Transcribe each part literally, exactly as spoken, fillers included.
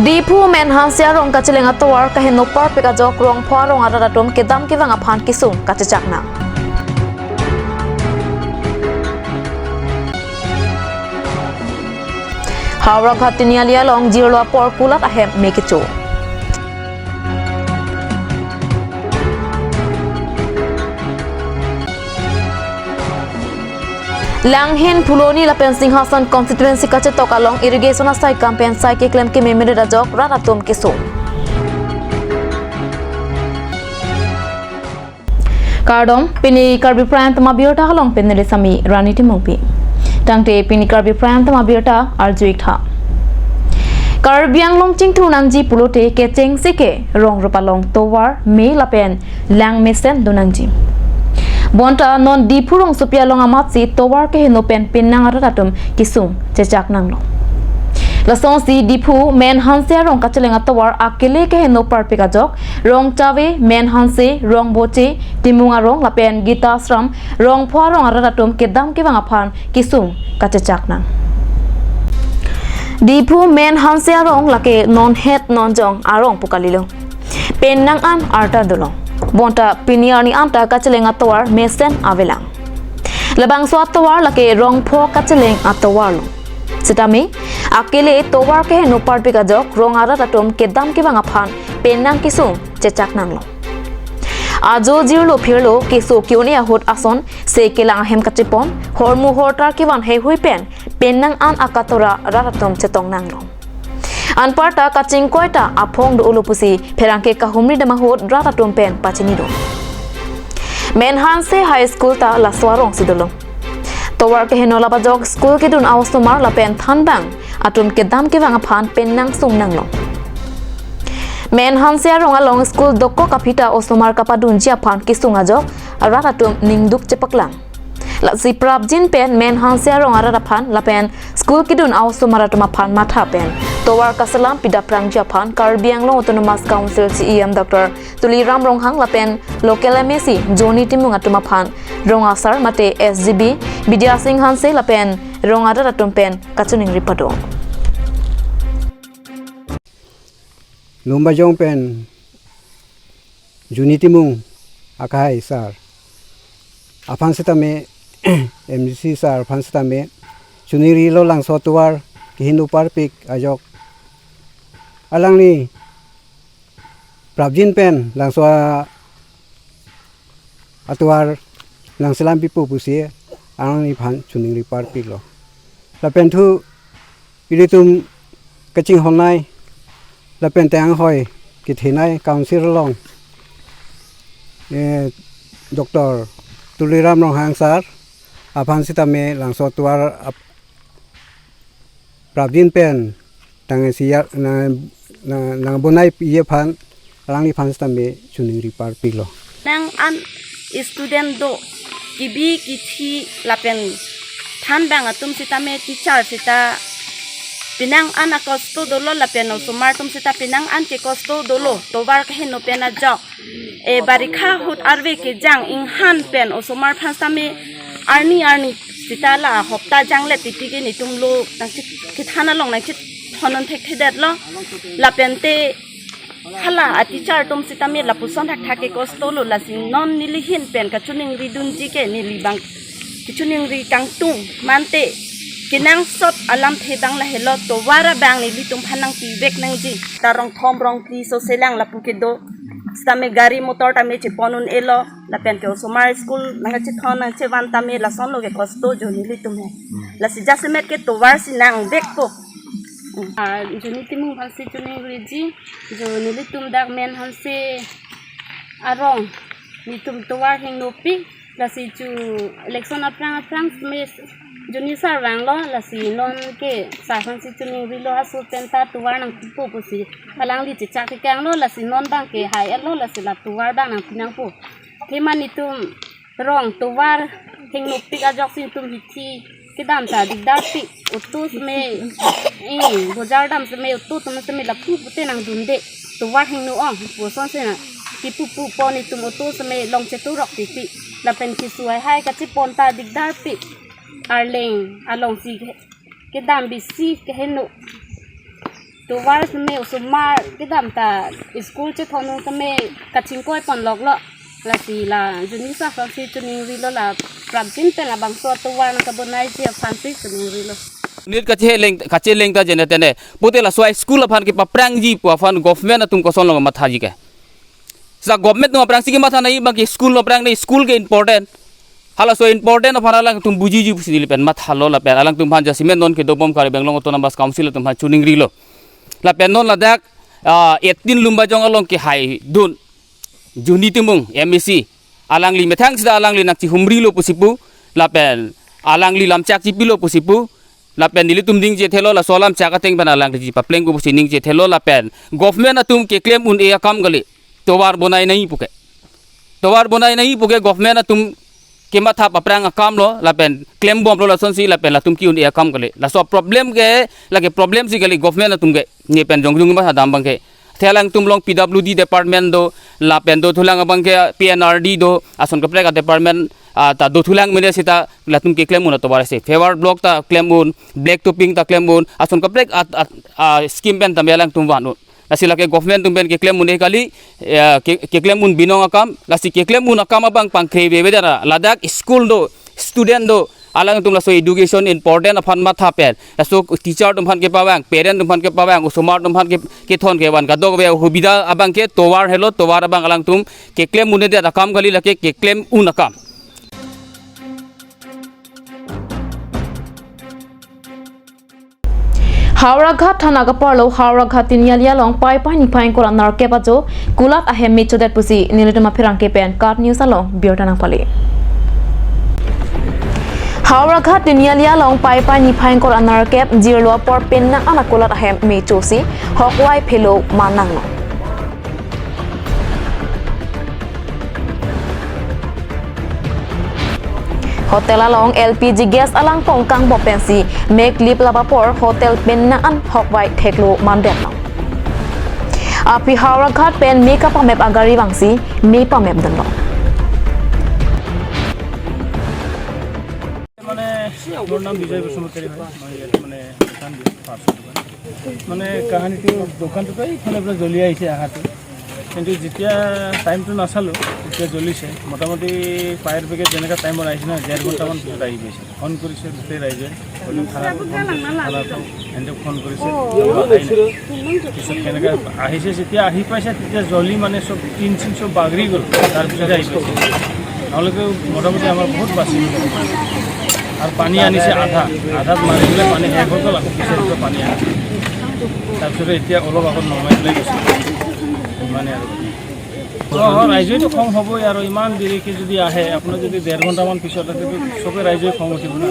Diphu Menhanse arong kacheleng atovar kaheno parpik ajok Rongpho arong arat atum kedam kevang aphan kesung kachechak nang. Howraghat Tiniali along jirlo apor kulat ahem me kecho. Langhin, Phuloni lapen Singhason constituency kachetok along irrigation asai kam pen sai keklem keme merit ajok rat atum kesung. Kardom, pini Karbi Prime Time abirta along pen neli sami Rani Timungpi. Tangte pini Karbi Prime Time abirta arju-ik tha. Karbi Anglong chingthur nangji pulote kechengsi ke rong rup along tovar, me lapen lang mesen do nangji. Bonta non Diphu rongsopi along amatsi tovar keheno pen penang arat atum kesung chechak nanglo. Lasonsi Diphu Menhanse arong kacheleng atovar akele keheno parpik ajok Rongchave, Menhanse, Rongboche, Timung arong lapen Gita Ashram, Rongpho arong arat atum kedam kevang aphan kesung kachechak nang. Diphu Menhanse arong lake non het non jong arong pu kalilo. Penang an arta dolo. Bonta pini arni anta kacheleng atovar mesen avelang. Labangso atovar lake Rongpho kacheleng atovar lo. Sitame, akele tovar keheno parpik ajok rong arat atum kedam kevang aphan penang kesung chechak nanglo. Ajo jirlo phirlo keso ke-un-e ahut asonsi kelang ahem kachepon, hormu hortar kevan heihui pen penang an akatora rat atum chetong nanglo. Anparta kachingkoi ta aphong do-olo pusi pherangke kahumri dam ahut rat atum pen pachini do. Menhanse High School ta laso arongsi dolo. Tovar keheno lap ajok school kedun a-osomar lapen thanbang atum kedam kevang aphan penang sung nanglo. Menhanse arong along school dokok aphi ta osomar kapadunji aphan kesung ajok rat atum ningduk chepaklang. Lasi prapjin pen Menhanse arong arat aphan lapen school kedun a-osomar atum aphan matha pen tovar kaselam pida prangji aphan Karbi Anglong Autonomous Council C E M Doctor Tuliram Ronghang lapen local M A C Johnny Timung atum aphan rong asar mate S G B Bidya Sing Hanse lapen rong arat atum pen kachiningri pado. Lumbajong pen Johnny Timung akhai sir aphan sitame, M D C sir aphan sitame, chiningrilo, langso atovar keheno parpik ajok alangli prapjin pen langso a- atovar nangselam pipo pusi alangliphan chiningri parpiklo. Lapen thu ilitum kachinghonnei lapen te anghoi kethenei council along, eh, Doctor Tuliram Ronghang sir aphan sitame langso atovar ap- prapjin pen tangsi ya na na nangbonai pi aphan alangliphan sitame chiningri parpiklo. Nang an student do, kibi kithi lapen thanbang atum sitame teacher sita penang an akosto dolo lapen osomar atum sita penang an kekosto dolo, tovar keheno pen ajok. E, barikha ahut arve kejang inghan pen osomar aphan sitame arni arni sita la hopta janglet titi ke netum lo nangchit kithan along nangchit thonon thekthedetlo. Lapen te hala a teacher atum sitame lapuson thakthak kekosto lo, lasi non neli ahin pen kachiningri dunji ke neli abang kachiningri kangtung mante kenangsot alamthe abang lahelo, tovar abang nelitum aphan nangpivek nangji. Ta rongthom rongphli so selang lapu kedo. Sitame gari motor tame chepon un-elo, lapen ke osomar school nangchethon nangchevan tame lasonlo kekosto jo nelitum he. Lasi jasemet ke tovar si nangvekpo. Ah, Johnny Timung aphansi chiningriji, jo nelitum dak Menhanse arong netum tovar hingno pi, lasi chu election aphrang aphrang me Johnny sir vanglo, lasi non ke sir aphansi chiningrilo, aso pen ta tovar nangpipo pusi alangli chechak kekanglo, lasi non abang ke hai-etlo, lasi la tovar abang nangpi nangpo. Athema netum rong tovar hingno pik ajoksi netum hithi kedam ta dikdar pik, auto seme, eh, bojar dam seme, auto atum seme lapu pute nangdunde, tovar hingno ong pu asonsi nangkipu pupo, netum auto seme long cheturok titi, lapen keso hai hai kachepon ta dikdar pik, arleng alongsi ke- kedam bisi keheno. Tovar seme osomar kedam ta school chethon tame kachingkoi ponloklo. Lasi la juni sa sa si chuningrilo, la prapjin pen labangso tovar nangkabonaiji aphan si chuningrilo. Unit kachehe leng, kache leng ta jene tene. Pute laso a-school aphan kepaphrangji pu aphan government atum kosonlo mathaji ke. Sa government atum aphrangsi kematha nangji abang ke school lo, aphrang nangji school ke important. Halaso important aphan alangtum bujiji pusi neli pen mathalo lapen alangtum aphan jasemet non kedobom Karbi Anglong Autonomous Council atum aphan chuningrilo. Lapen non ladak, ah, eighteen Lumbajong along kehaidun Juni Timung M A C, alangli methang sida alangli nangchihumrilo pusi pu, lapen alangli lamchak chipilo pusi pu, lapen nelitum ningje thelo, laso lamchak ateng pen alangli chipaplengpo pusi ningje thelo, lapen government atum keklem un-e akam kali, tovar bonai nangji puke. Tovar bonai nangji puke government atum kematha paphrang akamlo, lapen klembomlo lasonsi, lapen latum ke-un-e akam kali. Laso problem ke, lake problem si kali government atum ke, ne pen jongjung ma hadam abang ke. Athe alangtum along P W D department do, lapen dothulang abang ke P N R D do, ason kaprek a-department, ah, ta dothulang mene seta latum keklem un atovar ase. Pavers block ta klem un, black topping ta klem un, ason kaprek at, at, ah, scheme pen tame alangtum van un. Lasi lake government atum pen keklem un-e kali, eh, ke, keklem un binong akam, lasi keklem un akam abang pangkre bebe dara, ladak school do, student do, alangtum laso education important aphan matha pen, laso teacher atum aphan kepavang, parent atum aphan kepavang, osomar atum aphan ke, kethon kevan kadokave hubida abang ke tovar helo, tovar abang alangtum keklem un-edet akam kali, lake keklem un akam. Howraghat thana kaparlo Howraghat Tiniali along Paipai niphai ingkoi ra nerkep ajo kulat ahem me chodet pusi nelitum apherangke pen KAT News along birta nangpale. Howraghat Tiniali along Paipai niphai ingkoi ra nerkep jirlo apor penang an akulat ahem me chosi hokvai phelo ma nanglo. Hotel along L P G gas alangpong kangbom pensi mek lip lap apor hotel penang an hokvai theklo mandetlo. Aphi Howraghat pen me kapamep agari vangsi me pamepdunlo. মানে, মোৰ নাম বিজয় বসুমতাৰী হয়। মই ইয়াতে, মানে, দোকান দিওঁ, পাৰ্চৰ দোকান। মানে, কাহিনীটো, দোকানটোতো এইফালে পৰা জ্বলি আহিছে আহাটো, কিন্তু যেতিয়া টাইমটো নাচালোঁ, তেতিয়া জ্বলিছে। মোটামুটি ফায়াৰ ব্ৰিগেড যেনেকুৱা টাইমত আহিছে ন, ডেৰ ঘণ্টামান পিছত আহি গৈছে। ফোন কৰিছে গোটেই ৰাইজে, বোলে, থানাত ফোন কৰিছে, থানাতো সিহঁতে ফোন কৰিছে, অহাই নাই। পিছত কেনেকৈ আহিছে, যেতিয়া আহি পাইছে, তেতিয়া জ্বলি, মানে, চব টিন চিন চব বাগৰি গ'ল। তাৰপিছতে আহি পাইছে। নহ'লেতো মোটামুটি আমাৰ বহুত বাচি গ'ল। আৰু পানী আনিছে আধা, আধাত মাৰি পেলাই পানী শেষ হৈ গ'ল, আকৌ পিছত পানী আনিছে। তাৰপিছতে এতিয়া অলপ আগত নমাই পেলাই গৈছে। ইমানে আৰু। অ, অ, ৰাইজেতো খং হ'বই আৰু, ইমান দেৰিকে যদি আহে, আপোনাৰ যদি ডেৰ ঘণ্টামান পিছত আহে, তো চবে ৰাইজে খং উঠিব ন।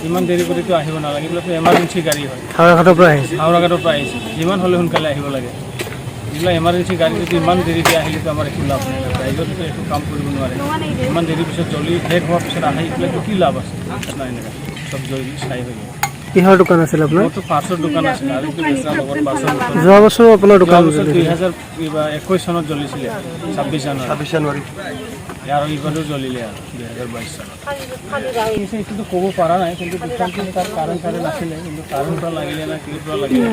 ইমান দেৰি কৰিতো আহিব নালাগে, এইবিলাকতো এমাৰ্জেঞ্চি গাড়ী হয়। হাওৰাঘাটৰ পৰা আহিছে। হাওৰাঘাটৰ পৰা আহিছে, যিমান হ'লে সোনকালে আহিব লাগে। এইবিলাক এমাৰ্জেঞ্চি গাড়ী যদি ইমান দেৰিকে আহিলেতো আমাৰ একো লাভ নাই, ৰাইজেতো একো কাম কৰিব নোৱাৰে। ইমান দেৰি পিছত জ্বলি শেষ হোৱাৰ পিছত আহি পেলাইতো কি লাভ আছে? নাই, নাই, চব জ্বলি ছাই হৈ যাব। কিহৰ দোকান আছিল আপোনাৰ? মোৰতো পাৰ্চৰ দোকান আছিল, আৰু এইটো বেচা লগৰ পাৰ্চৰ দোকান। যোৱা বছৰো আপোনাৰ দোকান যোৱা বছৰ জ্বলিছিল। দুই হাজাৰ কিবা একৈশ চনত জ্বলিছিলে, ছাব্বিশ জানুৱাৰী। ছাব্বিশ জানুৱাৰী। আৰু এইবাৰো জ্বলিলে আৰু দুই হাজাৰ বাইশ চনত। পিছে এইটোতো ক'ব পৰা নাই, কিন্তু দোকানটো তাৰ কাৰেণ্ট চাৰেণ্ট আছিলে, কিন্তু কাৰেণ্ট পৰা লাগিলে না কিহৰ পৰা লাগিলে,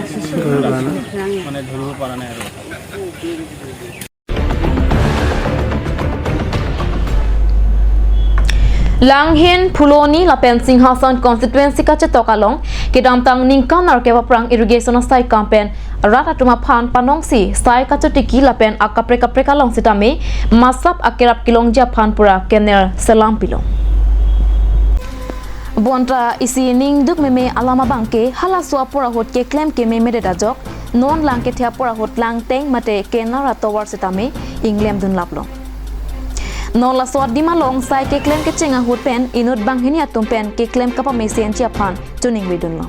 মানে ধৰিব পৰা নাই আৰু। Langhin, Phuloni lapen Singhason constituency kachetok along kedamtang ningkan nerkep aphrang irrigation asai kam pen rat atum aphan panongsi sai kachotiki lapen akaprek kaprek along sitame masap akerap kelongji aphan pura kener selam pilo. Bonta isi ningduk meme alam abangke halaso apor ahut keklem kememedet ajok non lang kethe apor ahut langteng mate kenar atovar sitame inglemdun laplo. Non laso adim along sai keklem kecheng ahut pen inut banghini atum pen keklem kapamesenji aphan choningridunlo.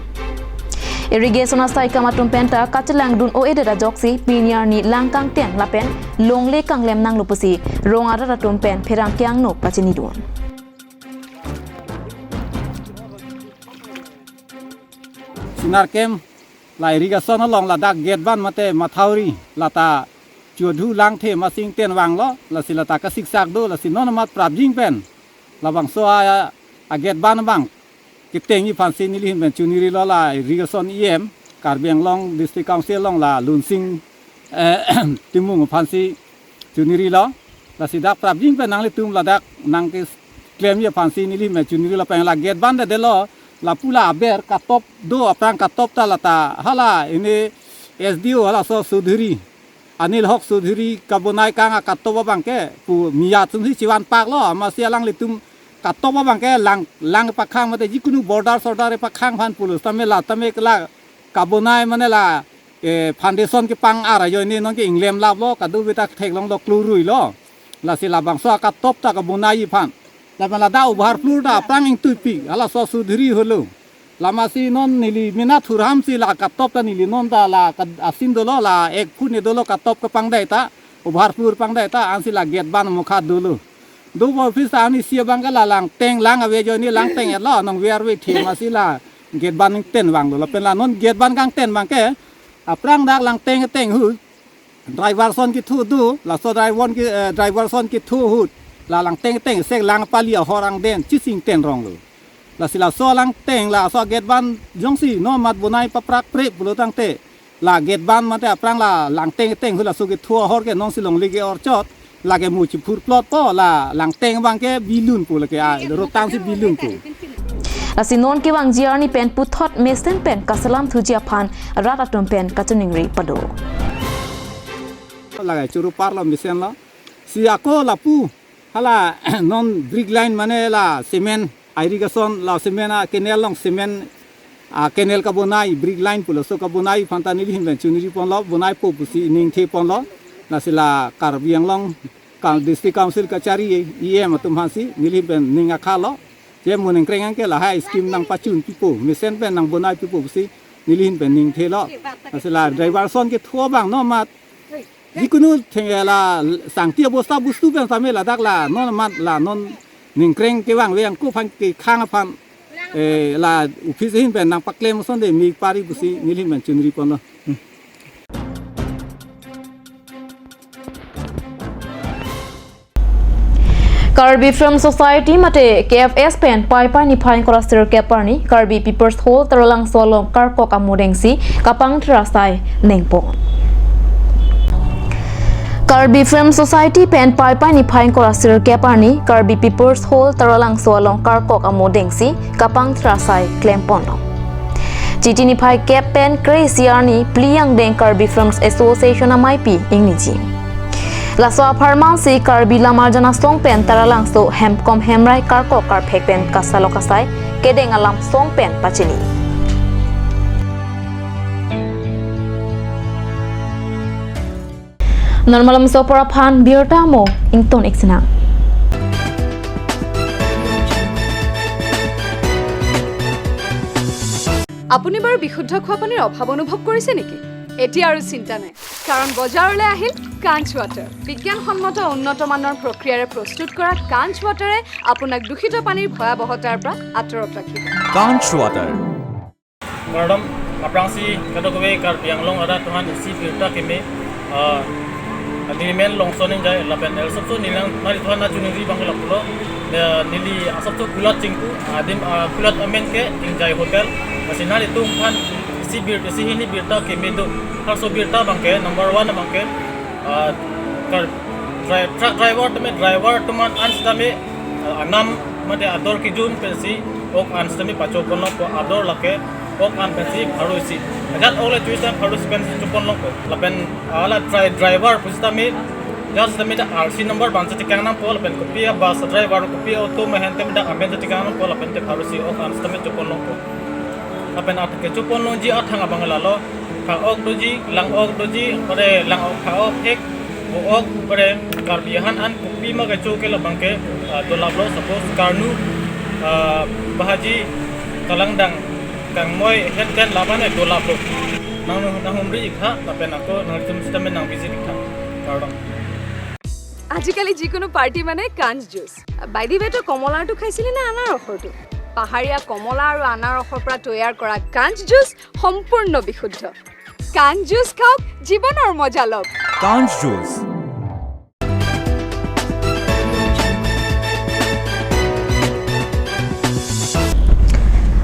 Irrigation asai kam atum pen ta kachelangdun o-edet ajoksi pini arni lang kangteng lapen longle kanglem nanglo pusi rong arat atum pen pherangke angno pachinidun. Sinar kem la irrigation along ladak gate ban mate mathauri lata chodhu langthe masing ten vanglo, lasi lata kasiksak do, lasi non amat prapjin pen labangso a, a gate ban abang ketengji aphansi nelihin pen chonirilo la irrigation E M Karbi Anglong District Council along la Lunsing, eh, Timung aphansi chunirilo. Lasi dak prapjin pen nanglitum ladak nangkeklemji aphansi neli me chunirilo pen la gate bandedetlo, lapu la aber katop do, aphrang katop ta lata hala ini S D O halaso Chaudhary, Anil Haq Chaudhary kabonai kang akatop abangke pu miyat sumsi chivan paklo, amatsi alanglitum katop abangke lang, lang pakhang mate jikunu border sordar pakhang aphan pulo, tame la tame la kabonai mane la, eh, foundation kepang ar ajoine nonke inglem laplo, kadokave ta theklonglo, klurui lo. Lasi labangso akatop ta kabonai aphan. Lapen ladak overflow ta aphrang ingtuipik, halaso Chaudhary holo. Amatsi non neli mena thurhamsi la katop ta neli non ta la ka-, asin dolo, la ek foot ne dolo katop kepangdai ta, overflow pangdai ta, ansi la gate band mokha dolo. Do office ta ani si abangke la langteng lang ave ajoine langteng-etlo, nangver ave the, amatsi la gate band ingten vanglo. Lapen la non gate band kangten abangke, aphrang dak langteng teng ahut, driver ason kethu do, laso driver ke, eh, driver ason kethu ahut, la langteng teng sek lang pali ahor angden chesing ten ronglo. Lasi laso langteng laso gate band jongsi non mat bonai paprak pre pulo tangte, la gate band mate aphrang la langteng teng ahut laso kethu ahor ke nonsi longle ke-orchot, lake mo chiphurplotpo, la langteng abangke bilun pu lake a, rotangsi bilun pu. Lasi non kevangji arni pen puthot mesen pen kaselam thuji aphan rat atum pen kachiningri pado. Lake choro parlo mesenlo. Si ako lapu hala non brick line mane la cement, irrigation la cement a canal along cement a canal kabonai, brick line pulo, laso kabonai aphan ta neli ahin pen chuniri ponlo, bonaipo pusi ningthe ponlo. Lasi la Karbi Anglong Ka-, District Council kachari E M atum aphansi neli ahin pen ning akhalo. Je mo ningkreng anke lahai scheme nangpachun pipo, mesen pen nangbonai pipo pusi neli ahin pen ningthelo. Lasi la driver ason kethu abang non mat jikunu thengela sangti abosta bostu pen tame ladak la non mat la non ningkreng kevang veng ko aphan kekhang aphan, eh, la office ahin pen nangpaklem ason de mi pari pusi neli ahin pen chuniri ponlo. Karbi Film Society mate K F S pen Paipai niphai ingkoi ra sirkep arni Karbi People's Hall Taralangso along karkok amodeng si kapangthir asai nengpon. Karbi Film Society pen Paipai niphai ingkoi ra sirkep arni Karbi People's Hall Taralangso along karkok amodeng si kapangthir asai klempon. Chiti niphai kep pen kre-isi arni phli angdeng Karbi Films Association ameipi ingniji. Laso apharman si Karbi Lam Arjan Asong pen Taralangso Hemkom Hemrai karkok karphek pen kasalok asai kedeng alam song pen pachini. Non malomso apor aphan birta mo ington ik sinang. আপুনি বাৰু বিশুদ্ধ খোৱা পানীৰ অভাৱ অনুভৱ কৰিছে নেকি? এতিয়া আৰু চিন্তা নাই, কাৰণ বজাৰলৈ আহিল কাঞ্চ ৱাটাৰ। বিজ্ঞানসন্মত উন্নত মানৰ প্ৰক্ৰিয়াৰে প্ৰস্তুত কৰা কাঞ্চ ৱাটাৰে আপোনাক দূষিত পানীৰ ভয়াৱহতাৰ পৰা আঁতৰত ৰাখিব। Kanch Water. Kardom, aphrangsi kadokave Karbi Anglong arat atum aphan isi birta keme, ah, agreement longson ingjai lapen el asapso neli nanglitumphan nangchiningri abang lapulo, eh, neli asapso kulat chingpu, adim, ah, kulat amen ke Ingjai Hotel, lasi nanglitumphan isi bir, isi hini birta keme do, halaso birta abangke, number one abangke, ah, kar, dri-, truck driver tame, driver atum an sitame, ah, anam mate ador kejun pensi ok an sitame pachoponlongpo, ador lake ok an pensi pharo isi. Ajat ok le choice time pharo isi pensi choponlongpo. Lapen hala dri-, driver pusitame, ajat sitame ta R C number bang chetekang nangpo, lapen kopi a bus driver, kopi auto mehen tame dak amen chetekang nangpo, lapen te pharo isi ok an sitame choponlongpo. Lapen at kechoponlongji athang abang lalo, pha ok doji, lang ok doji, pare lang ok, pha ok hek, bo ok, pare Karbi ahan an kopi ma kecho ke labangke, ah, dolaplo, suppose karnu, ah, bahaji, kalangdang, kangmoi, henten labang e dolaplo. Nang, nanghumri ik tha, lapen ako nangtum sitame nang visit ik tha. Kardom. আজিকালি যিকোনো পাৰ্টি মানে কাঞ্চ juice. By the ৱে, তই কমলাৰটো খাইছিলি নে আনাৰসৰটো? পাহাৰীয়া কমলা আৰু আনাৰসৰ পৰা তৈয়াৰ কৰা কাঞ্চ জুচ সম্পূৰ্ণ বিশুদ্ধ। কাঞ্চ জুচ খাওক, জীৱনৰ মজা লওক। Kanch Juice.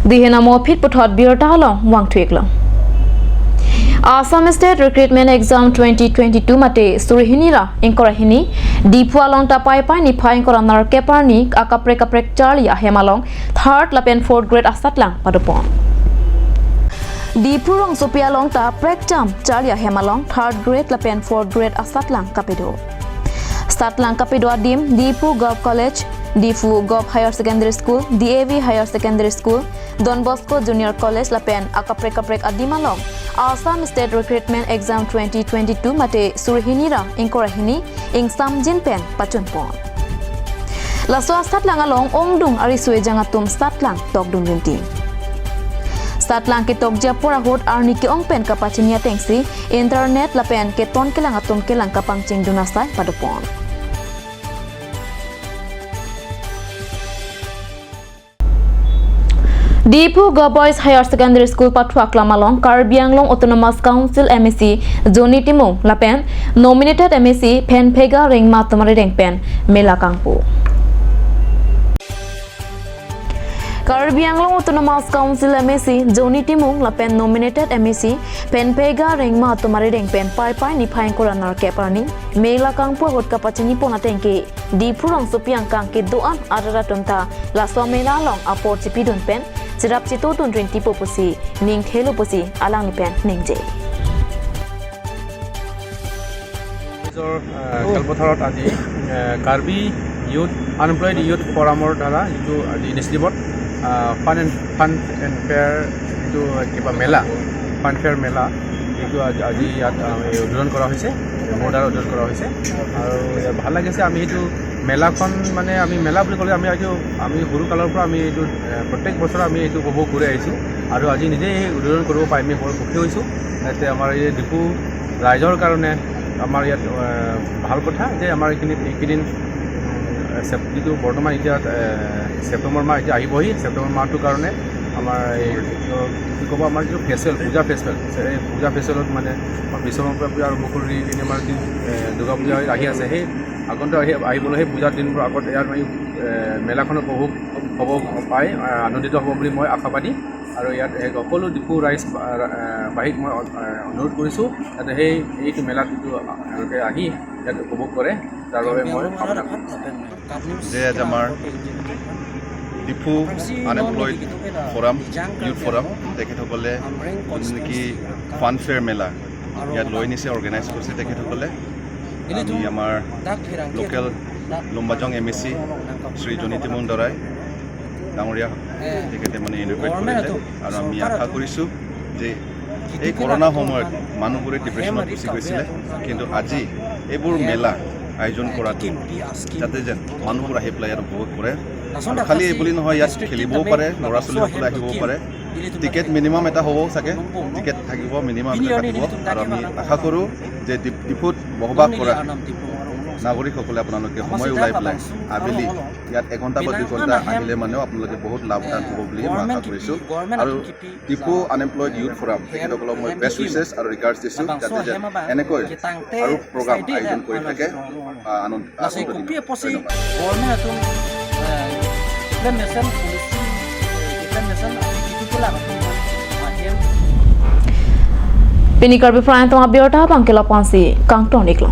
Dihen amo aphi puthot birta along vangthu iklo. Assam State Recruitment Exam twenty twenty-two mate suri hini ra ingkoi ra hini, Diphu along ta Paipai niphai ingkoi ra nerkep arni akaprek kaprek charli ahem along third lapen fourth grade asatlang padopon. Diphu rongsopi along ta prekjam charli ahem along third grade lapen fourth grade asatlang kapedo. Satlang kapedo adim Diphu Govt College, Diphu Govt Higher Secondary School, D A V Higher Secondary School, Don Bosco Junior College lapen akaprek kaprek adim along Assam State Recruitment Exam twenty twenty-two mate suri hini ra ingkoi ra hini ingsamjin pen pachunpon. Laso asatlang along ongdung ariso ejang atum satlang tokdun rinti. Satlang ketokji apor ahut arni ke-ong pen kapachini atengsi internet lapen keton kelang atum kelang kapangchingdun asai padopon. Diphu Govt Boys Higher Secondary School pathu aklam along Karbi Anglong Autonomous Council M A C Johnny Timung lapen nominated M A C Phenphega Rengma atum arideng pen mela kangpu. Karbi Anglong Autonomous Council M A C Johnny Timung lapen nominated M A C Phenphega Rengma atum arideng pen Paipai niphai ingkoi ra nerkep arni mela kangpu ahut kapachinipon atengke Diphu rongsopi angkang kedo-an arat atum ta laso mela along apor chipidun pen cherap chetodun rintipo pusi ningthelo pusi alangli pen ningje. নিজৰ, আহ, খেলপথাৰত আজি, আহ, Karbi youth, unemployed youth ফৰামৰ দ্বাৰা যিটো আজি ইনিচিয়েটিভত, আহ, fun and, fun and fair যিটো কিবা মেলা, ফান ফেয়াৰ মেলা, যিটো আজি, আজি ইয়াত, আহ, এই উদ্বোধন কৰা হৈছে, মোৰ দ্বাৰা উদ্বোধন কৰা হৈছে। আৰু ইয়াত ভাল লাগিছে। আমি এইটো মেলাখন, মানে, আমি মেলা বুলি ক'লে আমি আজি, আমি সৰুকালৰ পৰা আমি এইটো, আহ, প্ৰত্যেক বছৰে আমি এইটো উপভোগ কৰি আহিছোঁ আৰু আজি নিজেই এই উদ্বোধন কৰিব পাই আমি বৰ সুখী হৈছোঁ। ইয়াতে আমাৰ এই ডিফু ৰাইজৰ কাৰণে আমাৰ ইয়াত, আহ, ভাল কথা যে আমাৰ এইখিনি, এইকেইদিন, উম, ছেপ-, যিটো বৰ্তমান এতিয়া, আহ, ছেপ্টেম্বৰ মাহ এতিয়া আহিবহি, ছেপ্টেম্বৰ মাহটোৰ কাৰণে আমাৰ এই, কি ক'ব, আমাৰ যিটো ফেষ্টিভেল, পূজা ফেষ্টিভেল, এই পূজা ফেষ্টিভেলত মানে আমাৰ বিশ্বকৰ্মা পূজা আৰম্ভ কৰি কিনে আমাৰ যি, এ, দুৰ্গা পূজা আহি আছে, সেই আগন্তুক আহি, আহিবলৈ সেই পূজাৰ দিনবোৰ আগত ইয়াত আমি, এ, মেলাখন উপভোগ হ'ব পাই, এ, আনন্দিত হ'ব বুলি মই আশাবাদী। আৰু ইয়াত, এ, সকলো ডিফু ৰাইজ, এ, এ, বাসীক মই, এ, অনুৰোধ কৰিছোঁ যাতে সেই, এইটো মেলাত যিটো তেওঁলোকে আহি ইয়াত উপভোগ কৰে, তাৰ বাবে মই কামনা কৰিছোঁ। যে আজি আমাৰ Diphu unemployed forum, youth forum, তেখেতসকলে যোনটো নেকি ফান ফেয়াৰ মেলা ইয়াত লৈ আনিছে, অৰ্গেনাইজ কৰিছে তেখেতসকলে। আমি আমাৰ লোকেল লুম্বাজং এম এ চি শ্ৰী জনি টিমুং দৰাই ডাঙৰীয়া তেখেতে মানে ইনঅগৰেট কৰিলে আৰু আমি আশা কৰিছোঁ যে এই কৰোণা সময়ত মানুহবোৰে ডিপ্ৰেশ্যনত গুচি গৈছিলে, কিন্তু আজি এইবোৰ মেলা আয়োজন কৰাটো যাতে যেন মানুহবোৰ আহি পেলাই ইয়াত উপভোগ কৰে। আৰু খালি এই বুলি নহয়, ইয়াত খেলিবও পাৰে, ল'ৰা ছোৱালীসকলে আহিবও পাৰে। টিকেট মিনিমাম এটা হ'ব চাগে, টিকেট থাকিব, মিনিমাম এটা কাটিব। আৰু আমি আশা কৰোঁ যে ডিফ-, ডিফুত বসবাস কৰা নাগৰিকসকলে আপোনালোকে সময় ওলাই পেলাই আবেলি ইয়াত এঘণ্টা বা দুই ঘণ্টা আহিলে মানেও আপোনালোকে বহুত লাভৱান হ'ব বুলি মই আশা কৰিছোঁ। আৰু ডিফু আনএমপ্লয়ড ইউথ ফৰাম তেখেতসকলক মই বেষ্ট উইচেছ আৰু ৰিগাৰ্ডছ দিছোঁ, যাতে যেন এনেকৈ আৰু প্ৰগ্ৰাম আয়োজন কৰি থাকে। আহ, আনন্দ, আহ, Laso ধন্যবাদ। Kopi apotsi government atum, eh, implementation policy, eh, implementation atum itu pula atum, ah, em. Pini Karbi Prime Time abirta abang ke lapu-ansi kangton iklo.